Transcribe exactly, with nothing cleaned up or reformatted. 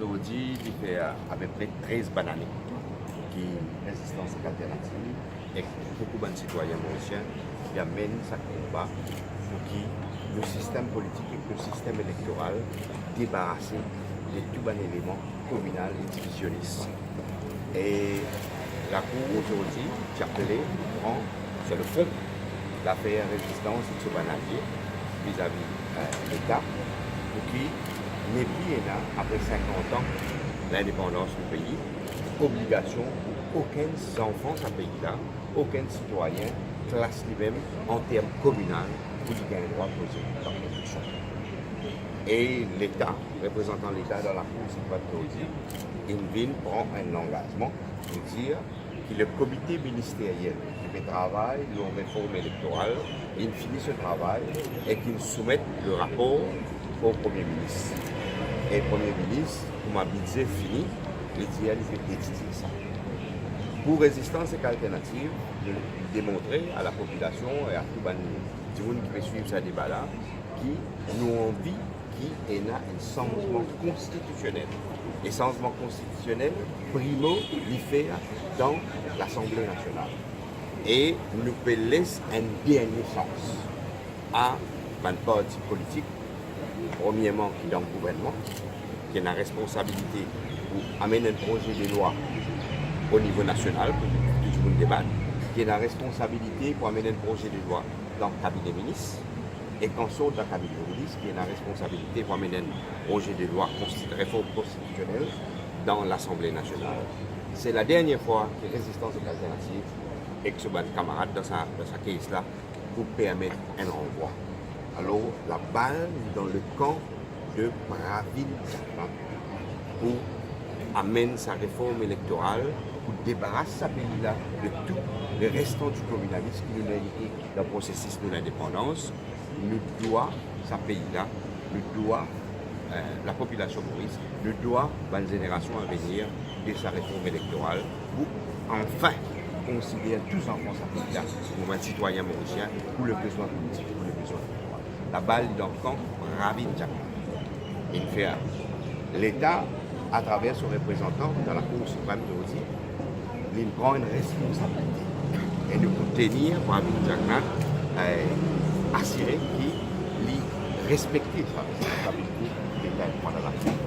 Zordi, li fer apepre trez bann ane ki Rezistans Ek Alternativ ek boukou bann sitwayin morisien, li amenn sa konba pou ki nou sistem politik ek nou sistem elektoral debarase de tou bann eleman kominal e divisionis. E lakour zordi ti apele pran sir lefon lafer Rezistans ek so bann alie vizavi, eh, Leta, pou ki nepli ena, apre sinkant an lindepandans nou pei, obligasion pou okenn zanfan sa pei la, okenn sitwayin klas limem an term kominal pou li gagn drwa poze dan eleksion. E Leta, reprezantan Leta dan Lakour Siprem zordi, inn vinn pran enn langazman pou dir ki le komite ministeriel ki pe travay lor reform elektoral inn fini so travay ek inn soumet le rapor o Premie Minis. E Premie Minis, kouma bidze fini, li dir li pe etidie sa. Pou Rezistans Ek Alternativ, nou demontre a lapopilasion e a tou bann dimoun ki pe swiv sa deba la, ki nou anvi ki ena enn sanzman konstitisionel. E sanzman konstitisionel, primo, li fer dan Lasanble Nasional. E nou pe les enn dernie sans a bann parti politik, premierman ki dan gouvernman, ki ena responsabilite pou amenn enn proze de lwa o nivo nasional pou tou dimoun debat, ki ena responsabilite pou amenn enn proze de lwa dan kabine minis, e kan sort dan kabine minis, ki ena responsabilite pou amenn enn proze de lwa konsti-, reform konstitisionel dan Lasanble Nasional. Se ladernie fwa ki Rezistans Ek Alternativ ek so bann kamarad dan sa, dan sa case la, pou permet enn ranvwa. Alor, labal li dan lekan de Pravind Jakhmat pou amenn sa reform elektoral, pou debaras sa pei la de tou le restan di kominalis ki nou ena ete dan prosesis nou lindepandans. Nou dwa sa pei la, nou dwa, eh, lapopilasion Moris, nou dwa bann zenerasion avenir de sa reform elektoral pou anfin konsider tou zanfan sa pei la kouma bann sitwayin morisien pou le bezwin politik, pou le bezwin elektoral. Labal li dan kan Pravind Jakhmat. Inn fer Leta, atraver so reprezantan dan Lakour Siprem zordi, li pran enn responsabilite. E nou pou tenir Pravind Jakhmat, eh, asire ki li respekte sa responsabilite ki Leta inn pran dan Lakour